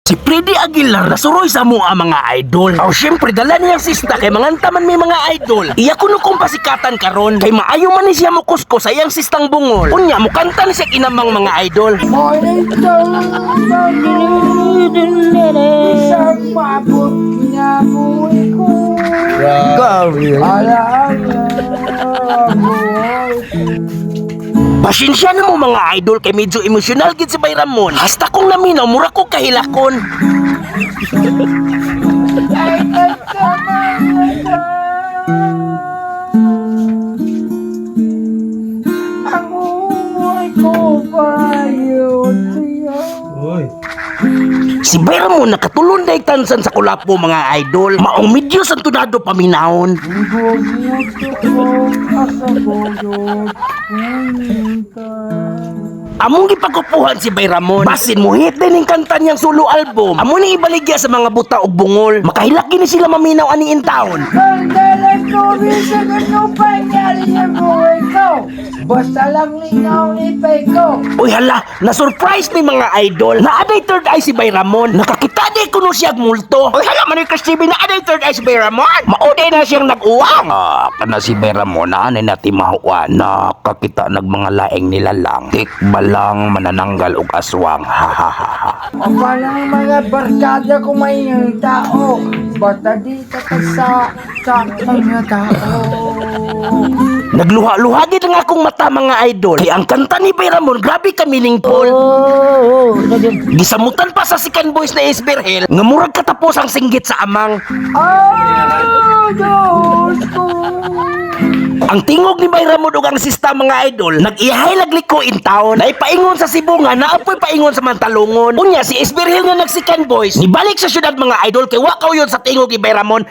Si Freddie Aguilar nasuroy sa mo ang mga idol. Aw, syempre dala niyang sista kay manganta man may mga idol. Iya kuno kung pasikatan karon kay maayo man ni siya mokusko sa iyang sistang bungol. Unya mukanta ni siya inamang mga idol. Isang maabot na buhay ko. Alaala buhay ko. Pasensya na mo mga idol kay medyo emosyonal gid si Bay Ramon. Hasta kong naminaw mura ko kahilakon. Ay, nagkamang ang buhay ko pa yun sa'yo. Si Bay Ramon nakatulon day tansan sa kulapo mga idol. Maong medyo sa tunado paminahon. Among gipagupuhan si Bay Ramon. Basin mo hit din ang kanta niyang solo album. Amo ni ibaligya sa mga buta og bungol. Makahilak gini sila maminaw ani in town. Ang dalag ko, bisan ano pangyari sa buhay ko. Basta lang linaw ni ko. Uy hala, na-surprise mi mga idol. Naaday third eye si Bay Ramon. Nakakita di kuno siya og multo. Uy hala, Manoy Crush TV, naaday third eye si Bay Ramon. Mauday na siyang nag-uwang. Ah, kana si Bay Ramon, naanay na timahuan. Nakakita nag mga laing nilalang. Tikbalang manananggal og aswang. Ha ha ha ha. O parang mga barkada ko may tao. Basta di ka sa mga tao. Nagluha-luha gid ang akong mata mga idol. Kay ang kanta ni Bay Ramon, grabe ka meaningful. Gisamutan pa sa second voice na Isberhel, nga murag katapos ang singgit sa amang. Oh, Diyos ko. Ang tingog ni Bay Ramon ug ang sista mga idol, nag-ihay lagliko in town. Naipaingon sa Sibunga, naapoy paingon sa Mantalungon. Unya si Isberhel nga nag-second voice, nibalik sa syudad mga idol kay wa yun sa tingog ni Bay Ramon.